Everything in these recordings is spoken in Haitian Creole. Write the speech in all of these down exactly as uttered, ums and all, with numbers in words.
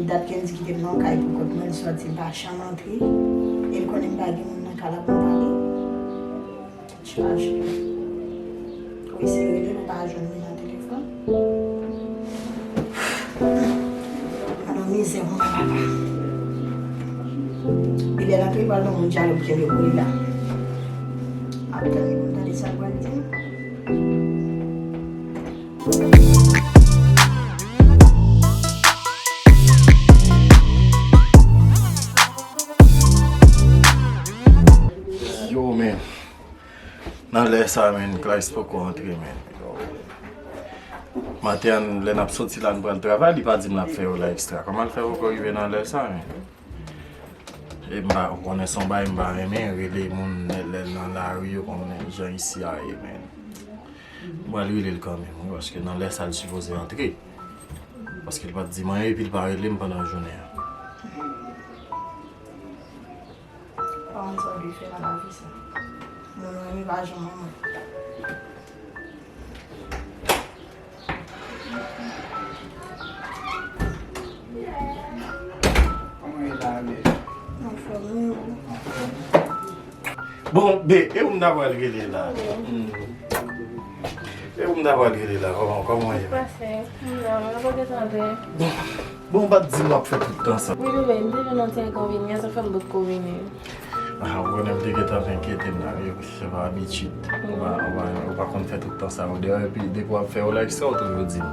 Dat Kendy kite m nan kay pou kont mwen, l sòti, l pa janm antre. E l konnen m pa gen moun nan kay la pou m pale. Tèt chaje. Ou eseye rele l, ou pa jwenn li nan telefòn. Mwen nan mizè, mwen papa. Epi lè l antre, pral nan moun dyalòg kè l yo pou li la. M ap tann li pou m tande sa l pral di m. Yo, men. Nan lè sa, men, Klaris poko antre, men. Yo. Maten an, lè n ap soti la, n pral travay, li pa di m l ap fè yo la ekstra. Kòman l fè poko rive nan lè sa, men? E m pa, ou konnen se yon bagay m pa renmen, rele moun lè, lè l nan lari, ou konnen jan isi a ye, men. M pral rele l kanmenm, wi, paske nan lè sa l sipoze antre. Paske l pa t di m anyen, epi l pa rele m pandan jounen an. Pa konn sa w dwe fè nan lavi sa. Moun ou renmen pa janm renmen w. Kòman w ye la, bebe? Anfòm, wi. Bon, be, e ou m ta pral rele la? Hmm. E ou m ta pral rele la? Kòman, kòman w ye? Pase, m la, mwen pa gentan antre. Bon, bon, ou pa t di m w ap fè tout tan sa. Wi, bebe, m te jwenn yon ti enkonvenyan, sa fè m potko vini. Ah, ou konnen m te gentan ap enkyete m la, wi, se pa abitid. Ou pa, ou pa, ou pa konn fè tout tan sa yo deyò, epi depi w ap fè yo la ekstra, ou toujou di m.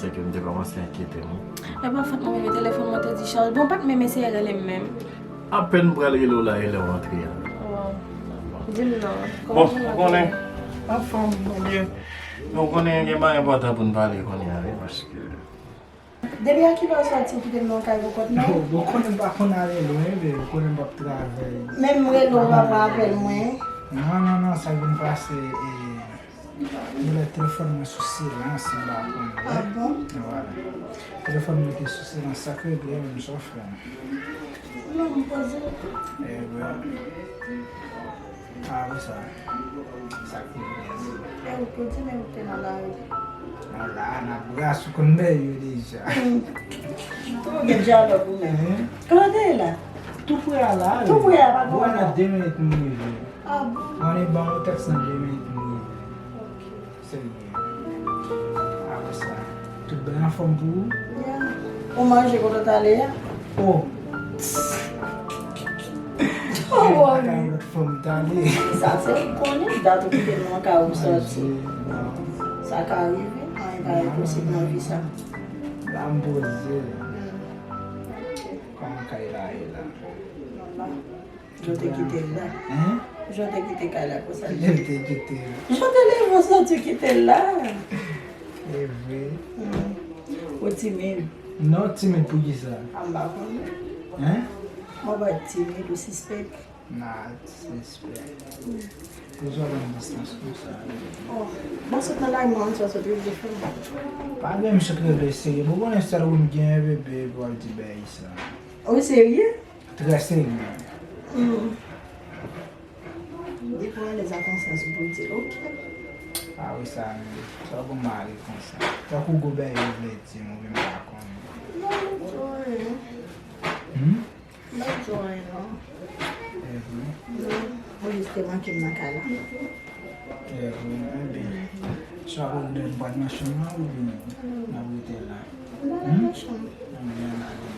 Se ke m te kòmanse enkyete m, wi. E pa fòt mwen, bebe, telefòn mwen te dichaj. Bon, ou pa t menm eseye rele m menm. Apèn m pral rele w la, e lè w antre a. Di m non. Bon, ou konnen, anfòm, oubyen, men ou konnen gen bagay enpòtan pou n pale kounye a, wi, paske Depi a kilè w sòti w kite m nan kay pou kont mwen? Bon, bon, konnen m pa konn ale lwen, men ou konnen m p ap travay. Menm rele w pa pran apèl mwen. Non, non, non, sa k vin pase, e, yon lè telefòn mwen sou silans, m pa konn. Ah bon? Vwala. Telefòn mwen te sou silans, sa k regle, menm sa w fè. Non, m poze. E, wi. Ah, wi, sa. Sa k pi byen. E ou tou di men ou te nan lari. Nan la, nan bras ou konn bèy yo deja. Tou gen dyalòg ou menm. Kote w ye la? Tou pre a la, wi. Tou pre a, pa gen. Nan de minit m rive. Ah bon? Mwen ban ou tèks nan de minit m rive. Ok. Serye. Apre sa, tout bèl anfòm pou ou? Yeah. Ou manje kote w t ale a? Oh. Oh, bon. Kay lòt fanm t ale. Sa se ou konnen, dat ou kite m nan kay ou sòti. Sa ka rive, anyen pa enposib nan vi sa. La m poze. Hmm. Ok. Kòman kay la ye la? Nòmal. Jan w te kite l la. Hein? Jan w te kite kay la konsa. Jan w te kite l. Jan w te leve w soti kite l la. E vre. Hmm. Ou timid. Non, timid poukisa? A, m pa konnen. Hein? Mwen pa timid, ou sispèk. Nan, sispèk. Poukisa w pran distans konsa? Oh, bon, sot nan lari mwen, sa sot rele fè m. Pa gen m sot rele serye. Bon, konnen sèl ou m gen, bebe, pou al di bèy sa. Ou serye? Trè serye. Hmm. Depi w alèz a konsyans ou pou w di l, ok. A wi, sa menm. Sa w gon mari konsa. Tankou gwo bèy yo vle di m, oubyen m pa konnen. Non, m pa di w anyen. Hmm? M pa di w anyen, non. E vre? Non. Ou jis te manke m nan kay la. E vre, enben. Swa pou nou de nou pral nan chanm nan oubyen n ap rete la? Nou pral nan chanm. Enben, ann ale.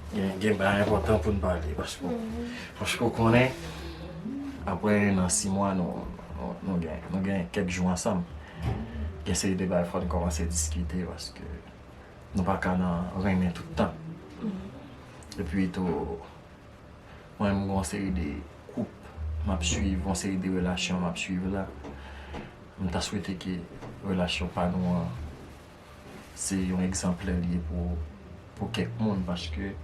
Gen, gen bagay enpòtan pou n pale, paske, paske w konnen, apre en an, sis mwa, nou, nou, nou gen, nou gen kèk jou ansanm. Gen seri de bagay fò n kòmanse diskite, paske nou pa ka nan renmen tout tan. Epi tou, mwen menm, gen yon seri de koup m ap swiv, yon seri de relasyon m ap swiv la. M ta swete ke relasyon pa nou an, se yon egzanplè li ye pou, pou kèk moun, paske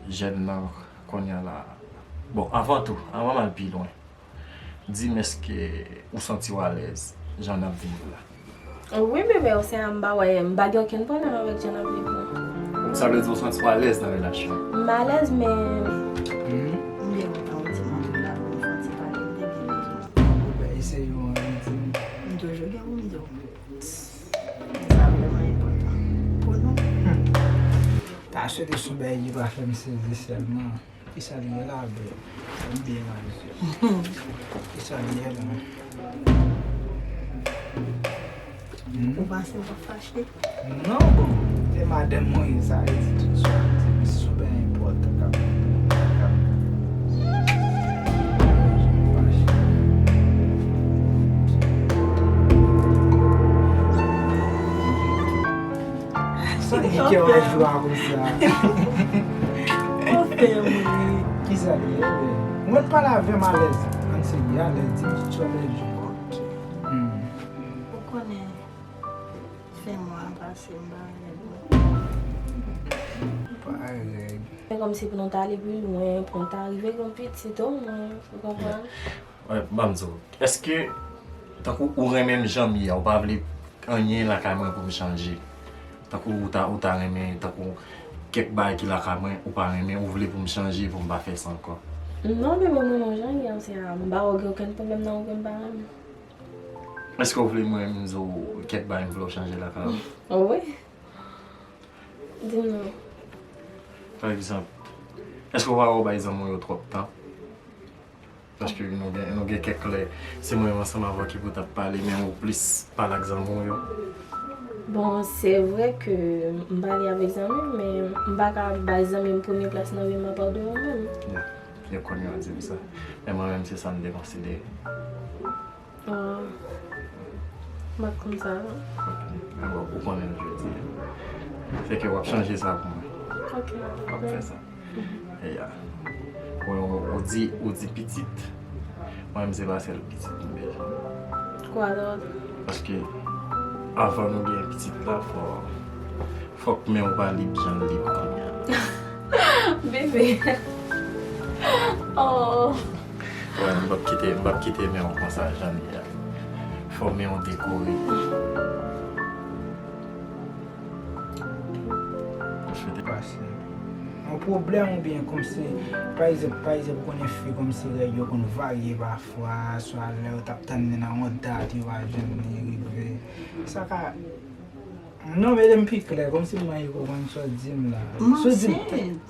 Jèn nan kounye a la. Bon, avan tou, anvan m al pi lwen, di m èske ou santi w alèz jan n ap viv la? Wi, bebe, ou se a m pa wè, m pa gen okenn pwoblèm avèk jan n ap viv la. Sa vle di ou santi w alèz nan relasyon an? M alèz, men. Hmm? M gen lontan ou di m antre la, m santi pa gen bebe nan zye. Ou eseye yon ritm. M toujou gen pou m di w. Sa vrèman enpòtan. Pou nou. Hmm. Ta swete sou bagay ki pa fè m sezi sèlman. Kisa l ye la, bro? Fè m byen wè, mesye. Kisa l ye la? Hmm? Ou panse m ap fache? Non, bon, se madanm mwen ye, sa vle di tout sa, se sou bagay enpòtan k ap, k ap. Sa ki kè w a jwa konsa? Ou fè m ri. Kisa li ye, bebe? Mwen pale avè m alèz. Ann serye, alèz, di m sa w bezwen. Ok. Hmm. Ou konnen, fen mwa a pase, m pa rèd non. Pa rèd. Se kòmsi pou nou ta ale pi lwen, pou nou ta rive gen pitit omwen, ou konprann? Wè, ban m di w, èske, tankou ou renmen m jan m ye a, ou pa vle anyen lakay mwen pou m chanje? Tankou ou ta, ou ta renmen, tankou kèk bagay ki lakay mwen, ou pa renmen, ou vle pou m chanje, pou m pa fè sa ankò? Non, bebe, mwen renmen w jan w ye a, m pa wè gen okenn pwoblèm nan ou ke m pa renmen. Èske w vle mwen m di w kèk bagay m vle w chanje lakay ou? Wi. Di m non. Pa egzanp, èske w pa wè w bay zanmi w yo twòp tan? Paske nou gen, nou gen kèk lè, se mwen menm ansanm avè w ki pou t ap pale, men ou plis pale ak zanmi w yo. Bon, se vre ke m pale avèk zanmi m, men m pa ka bay zanmi m premye plas nan vi m apa de ou menm. Ya, yo konn yo di m sa. Men mwen menm, se sa m te konsidere. Ah, m pa t konn sa non. Ok. Men bon, ou konnen l jodi a. Se ke w ap chanje sa pou mwen. Ok. W ap fè sa. Eya. Ou, ou, ou di, ou di pitit. Mwen menm se pa sèl pitit m bezwen. Kwa dòt? Paske avan nou gen pitit la, fò, fòk men w pa lib jan l lib kounye a. Bebe. Oh. Wè, m p ap kite, m p ap kite men w konsa jan l ye a. Fò men w dekore. Pase yon pwoblèm oubyen kòmsi, pa egzanp, pa egzanp, ou konnen fi kòmsi règ yo konn varye pafwa, swa lè yo t ap tann li nan yon dat, yo pa jwenn li rive. Sa ka, non, mete m pi klè, kòmsi m pa konprann sa w di m la. M ansent.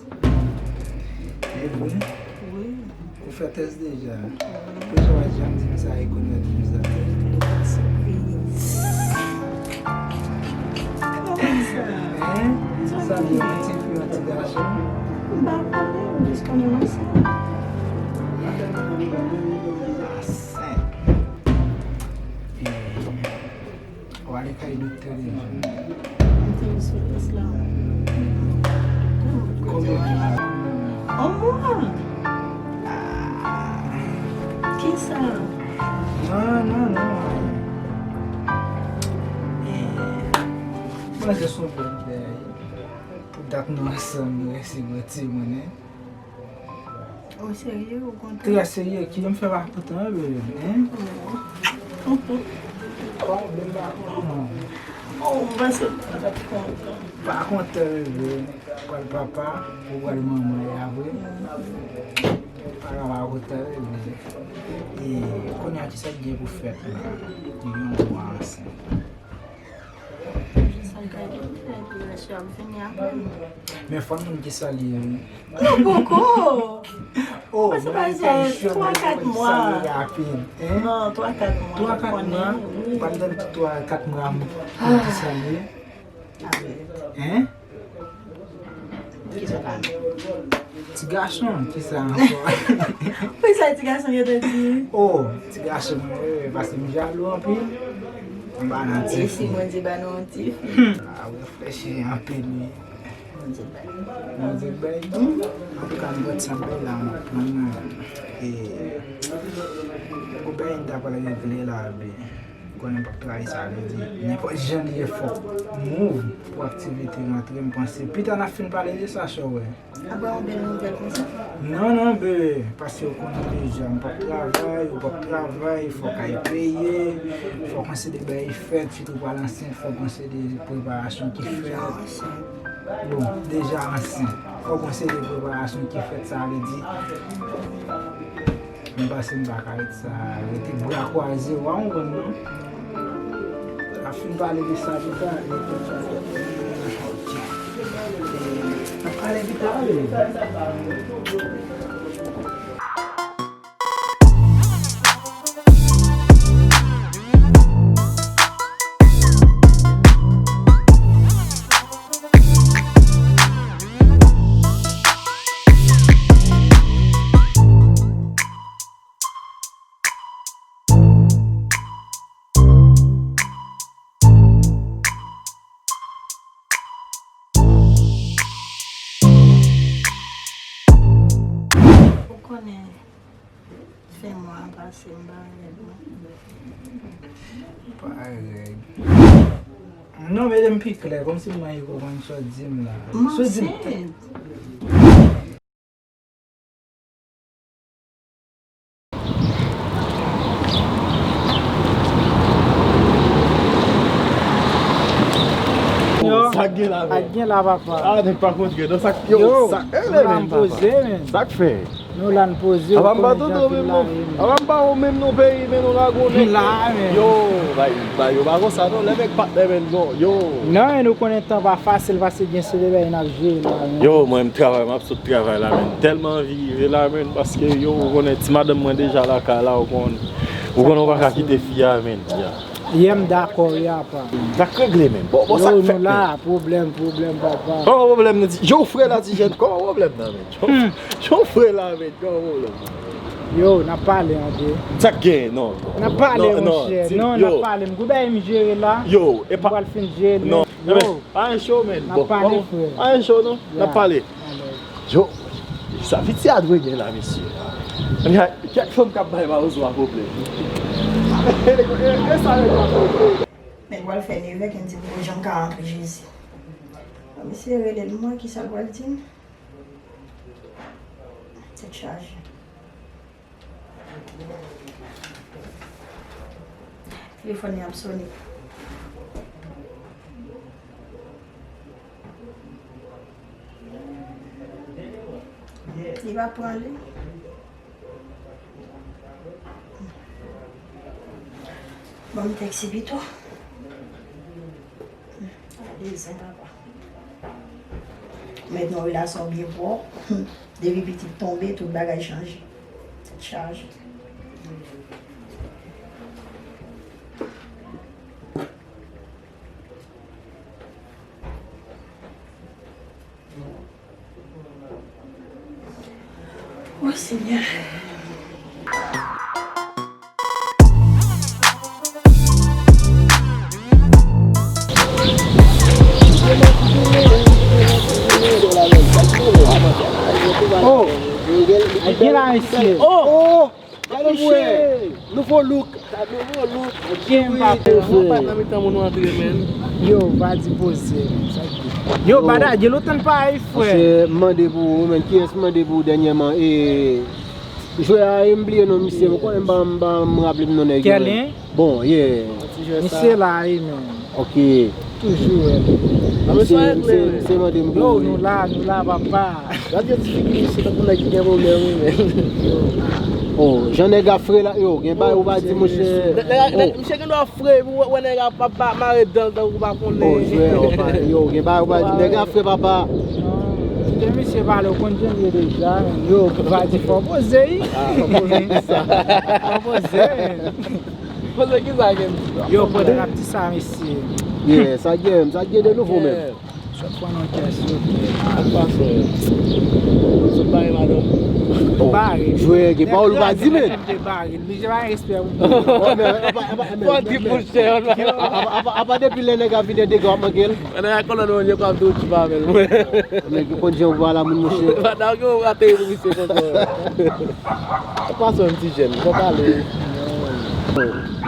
E vre? Wi. Ou fè tès deja? Poukisa w pa janm di m sa e kounye a w di m sa? Li pa sipriz. Kòman sa? Hein? Sa vle di yon ti fi, yon ti gason? M pa konnen, m jis konnen m ansent. Ansent. E, w ale kay doktè deja? M fin sou lis la. Konbyen mwa? On mwa. Ah. Kisa? Non, non, non. Eh, mwen se son bèl bèl. Pou dat nou ansanm, nou resevwa timoun, hein. Ou serye, ou kontan? Trè serye, ki jan m fè pa kontan, bebe, hein? Oh. Oh, m pa kontan. Oh, m panse m pa t ap kontan. Pa kontan, bebe. Ou pral papa, ou pral manman, e apre? Pa ka pa kontan, bebe. E kounye a, kisa k gen pou fèt la? Yon mwa ansent. Sa l ka gen pou fè, epi rès yo ap vini apre. Men fò n konn kisa l ye, wi. Non, poko! Oh, men sa l ye, twa, kat mwa. Sa l ye rapid, hein? Non, twa, kat mwa. Twa, kat mwa? Pandan twa, kat mwa, m konn kisa l ye. Hein? Kisa w ka di? Ti gason, kisa ankò? Poukisa ti gason yo te di? Oh, ti gason mwen, wi, wi, paske m jalou anpil. M pa nan ti fi. E si Bondye ba nou yon ti fi? Hmm. A, ou reflechi anpil, wi. Bondye bay. Bondye bay. Hmm. Antouka, m kontan bay la, m ap pran nan. E, ou bay, m ta pral regle la, bebe. Konnen m p ap trayi sa, vle di, nenpòt jan li ye, fòk move pou aktivite rantre, m panse. Pita n ap fin pale de sa, sè, wè. Apre yon bèl nouvèl konsa? Non, non, bebe, paske ou konnen deja, m p ap travay, ou p ap travay, fòk kay peye, fòk yon seri de bagay fèt, sitou pral ansent, fòk yon seri de preparasyon ki fèt. Bon, deja ansent, fòk yon seri de preparasyon ki fèt, sa vle di, m panse m pa ka ret sa, rete bra kwaze, w a konprann non. N ap fin pale de sa pita, e, ok. E, n ap pale pita, ale. Ou konnen fen mwa a pase, m pa rèd non. Pa rèd. Non, men m pi klè, kòmsi m pa konprann sa w di m la. M ansent. Yo, sa k gen la, men? Sa k gen la, papa? Ah, nèg pa kontre non, sa k, yo, yo, sa, eh, nou la, men, papa. Poze, men. Sa k fè? Nou la, n poze, ou konnen jan vil la ye, men. Apa m pa ou menm non, peyi, men nou la, konnen. La, men. Yo, bay, bay, yo pa konsa non, lè nèg patnè, men, non, yo. Non, e nou konnen tan pa fasil, paske gen seri de bagay n ap jere la, men. Yo, mwen, m travay, m ap sot travay la, men. Tèlman anvi rive la, men, paske, yo, ou konnen, ti madanm mwen deja lakay la, ou konnen. Ou konnen, ou pa ka kite fi a, men. Ya. Yè m dakò, ya, pa. Sa k regle, men. Bon, bon, sa k fèt, men. Yo, nou la, pwoblèm, pwoblèm, papa. Kòman pwoblèm nan, ti, yo, frè la, ti jèn, kòman pwoblèm nan, men? Yo, yo, frè la, men, kòman pwoblèm nan? Yo, n ap pale, antre. Sa k gen, non, non. N ap pale, monchè. Non, n ap pale. M gen bagay m jere la. Yo, e pa. M pral fin jere, non, men, yo. Pa gen cho, men. N ap pale, frè. Pa gen cho, non. N ap pale. Yo, sa piti a dwe gen la, mesye. Kèk fanm k ap bay mawozo a pwoblèm. E, e, e sa nèg la fè. Nèg pral fè nevè, ki di pou jan m ka rantre Jezi. Bon, mesye rele l, mwen, kisa l pral di m? Tèt chaje. Telefòn li ap sone. Li pa pran li. Ban m tèks li pito. Zen papa. Met nan relasyon byen pwòp. Depi pitit tonbe, tout bagay chanje. Tèt chaje. O Senyè. Oh, gen la, mesye. Oh, oh. Gade mwen. Nouvo look. Sa nouvo look. Gen pa pè. Mwen pa nan mitan moun ou antre, men. Yo, pa di poze, men. Sa k gen? Yo, Bada, gen lontan n pa wè, frè. Monchè, m mande pou ou, men. Kiyès m mande pou ou dènyèman? E, jwè a, e m bliye non misye. Mwen konnen m pa, m pa, m raple m non nèg yo, men. Kèlen? Bon, yeah. Misye la, wi, men. Ok. Toujou, wè. Misye, misye, misye mande m pou ou, wi. Yo, nou la, nou la, papa. Gad yon ti figi misye, tankou nèg ki gen pwoblèm, wi, men. Oh, jan nèg ap fre la, yo, gen bagay ou pa di, monchè. Nèg, nèg, misye gen dwa fre, pou wè, wè nèg ap, ap, ap mare dan l, tankou pa konnen. Oh, jwè, yo, gen bagay ou pa di, nèg ap fre, papa. Non, kite misye pale, ou konn jan l ye deja, men. Yo, pa di fò poze, wi. Ah, fò poze ki sa? Fò poze, men. Poze ki sa gen? Yo, pandan n ap di sa, mesye. Yeah, sa gen, sa gen de nouvo, men. Sot pran nan kès yo. Ak pa fè. Sot bare madanm. Oh, bare. Jwè, gen pawòl ou pa di, men. Te bare. Li je pa gen respè pou mwen. Fò di pou chè. Apa, apa, apa depi lè nèg ap vide dega w ap manke l? Nèg ak kolòn mwen, yo ka tou ti pa avè l, mwen. Nèg yo konn jan ou pale a moun, monchè. Madanm yo ateri pou misye konsa. Ak pa fè yon ti jèn, fò pale.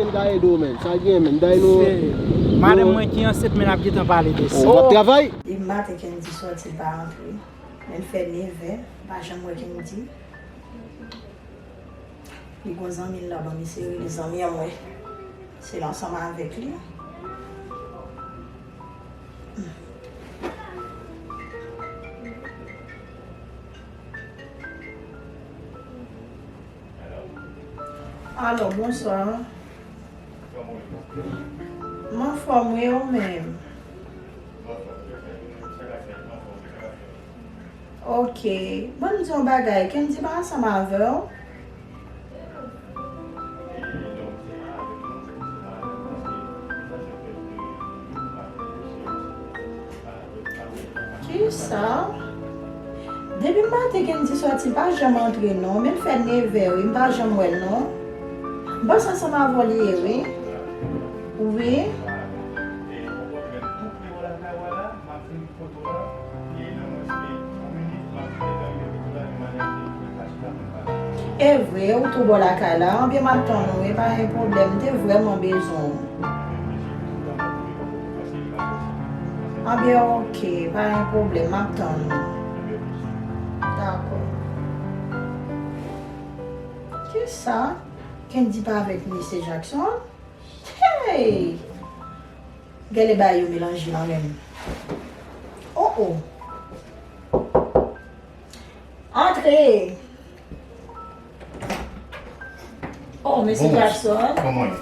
ke m ka ede w, menn? Sa gen, menn? Daynou. Se madanm mwen ki ansent, men n ap gentan pale de sa. Oh, w ap travay? Depi maten Kendy sòti, l pa rantre. Men l fè nevè, m pa janm wè Kendy. Li gon zanmi l la, ban misye rele zanmi an mwen. Se l ansanm avèk li. Alo, bonswa. M anfòm, wi, ou menm? Ok. Ban m di yon bagay, Kendy pa ansanm avè w? Kisa? Depi maten Kendy sòti, l pa janm antre non, men l fè nevè wi, m pa janm wè l non. M panse ansanm avè w li ye wi. Wi. E vre, ou tou bò lakay la. Anbyen, m ap tann ou, wi, pa gen pwoblèm. M te vrèman bezwen w. Anbyen, ok, pa gen pwoblèm, m ap tann ou. Dakò. Kisa? Kendy pa avèk mesye Jackson? Hey! Gade bagay yo melanje la menm. Oh, oh. Antre! Oh, mesye Jackson. Kòman w ye?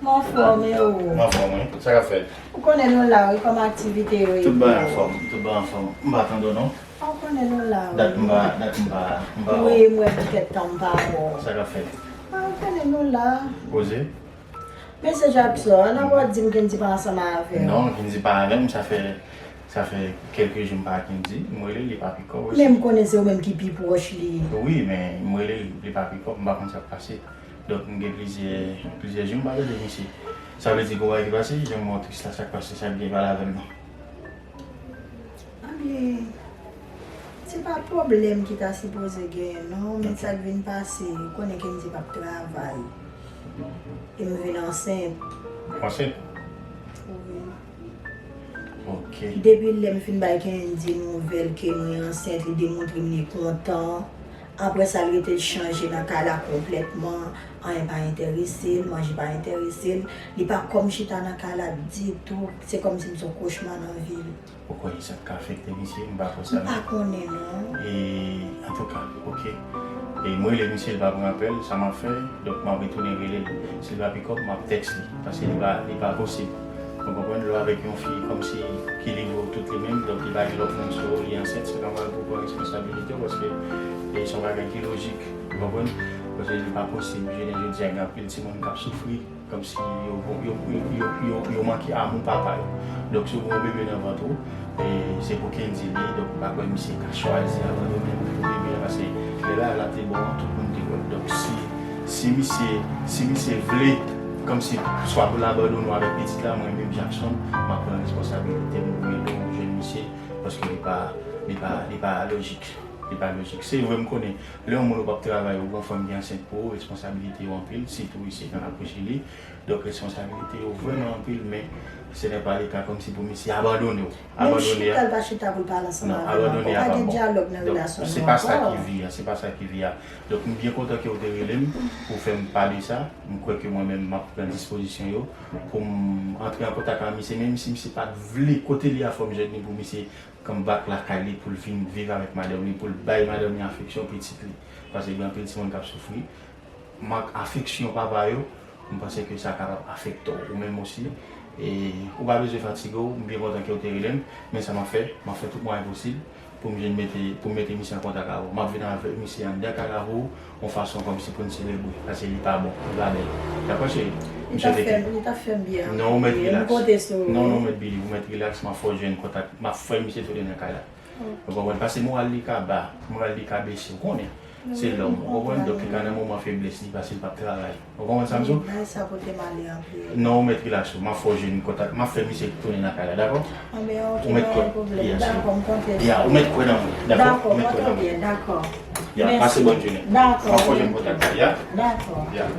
M anfòm, e ou? M anfòm, wi. Sa k ap fèt? Ou konnen nou la, wi, kòman aktivite yo ye. Tout bagay anfòm, tout bagay anfòm. M pa tande w non. Ou konnen nou la, wi. Dat m pa, dat m pa, m pa wè w. Wi, m wè poutèt tan m pa wè w. Sa k ap fèt? Ah, ou konnen nou la. Poze? Mesye Jackson, an w ap di m Kendy pa ansanm avè w? Non, Kendy pa avè m, sa fè, sa fè kèlke jou m pa Kendy. M rele l, li pa pikòp osi. Men m konnen se ou menm ki pi pwòch li. Wi, men m rele l, li pa pikòp, m pa konn sa k pase. Donk, m gen plizyè, plizyè jou m pa tande misye. Sa vle di gen yon bagay ki pase, jan m wè w tris la, sa k pase, sa k gen pale avè m non. Anbyen, se pa pwoblèm ki ta sipoze genyen non, men sa k vin pase, ou konnen Kendy p ap travay. E m vin ansent. Ou ansent? Wi. Ok. Depi lè m fin bay Kendy nouvèl ke mwen ansent, li demontre m li kontan. Apre sa, l rete l chanje nan kay la konplètman. Anyen pa enterese l, manje pa enterese l. Li pa kòm chita nan kay la ditou. Se kòmsi m se yon kochma nan vi l. Ou kwè sa t ka afekte misye? M pa kwè sa non. M pa konnen non. E, antouka, ok. E mwen rele misye, li pa pran apèl, sa m ap fè? Donk, m ap retounen rele l. Si l pa pikòp, m ap tèks li. Paske li pa, li pa posib. Ou konprann? Lè w avèk yon fi kòmsi ki livre w tout li menm, donk li pa gen lòt moun sou ou, li ansent, se nòmal pou w pran responsabilite w, paske e se yon bagay ki lojik, ou konprann? Paske li pa posib, jounen jodi a, gen anpil timoun k ap soufri, kòmsi yo, yo, yo, yo, yo, yo manke amou papa yo. Donk, si w gen yon bebe nan vant ou, e se pou Kendy li ye, donk m pa kwè misye ka chwazi abandone pou bebe a, paske lè bagay la te bon an, tout moun te wè l. Donk, si, si misye, si misye vle, kòmsi swa pou l abandone w avèk pitit la, mwen menm Jackson, m ap pran responsabilite m pou rele w, jwenn misye, paske li pa, li pa, li pa lojik. Li pa lojik. Se vre, m konnen, lè yon moun ou p ap travay, ou gen yon fanm ki ansent pou ou, responsabilite yo anpil, sitou isit nan Lakou Chili. Donk, responsabilite yo vrèman anpil, men ce n'est pas le cas kòmsi pou misye abandone w. Men chita, l pa chita pou l pale ansanm avè w ankò. Pa gen dyalòg nan relasyon nou ankò. Se pa sa ki vi a, se pa sa ki vi a. Donk, m byen kontan ke w te rele m pou fè m pale sa. M kwè ke mwen menm, m ap pran dispozisyon yo pou m antre an kontak ak misye, menm si misye pa t vle kote li a, fò m jwenn li pou misye come back lakay li, pou l vin viv avèk madanm li, pou l bay madanm li afeksyon pitit li. Paske gen anpil timoun k ap soufri. Mank afeksyon papa yo, m panse ke sa kapab afekte w, ou menm osi. E ou pa bezwen fatige w, m byen kontan ke w te rele m, men sa m ap fè, m ap fè tout mwayen posib pou m jwenn mete, pou m mete misye an kontak avè w. M ap vin avèk misye anndan kay la pou w, yon fason kòmsi pou n selebre, paske li pa bon, li pa bèl. Dakò, cheri? M swete ke... Li t ap fè m byen. Non, ou mèt rilaks. M konte sou ou. Non, non, mèt Billy, ou mèt rilaks, m ap fè w jwenn kontak, m ap fè misye tounen nan kay la. Ou konprann? Paske moral li ka ba, moral li ka bese, ou konnen. Se lòm, ou konprann? Donk, li ka nan moman feblès li, paske l p ap travay. Ou konprann sa m di w? Bagay sa pote m ale anpil. Non, ou mèt rilaks ou. M ap fè w jwenn kontak. M ap fè misye tounen nan kay la, dakò? Anben, ok, pa gen pwoblèm. Dakò, m konte. Ya, ou mèt kwè nan mwen, dakò? Dakò, m konte byen, dakò. Ya, pase bòn jounen. Dakò. M ap fè w jwenn kontak la, ya? Dakò. Ya.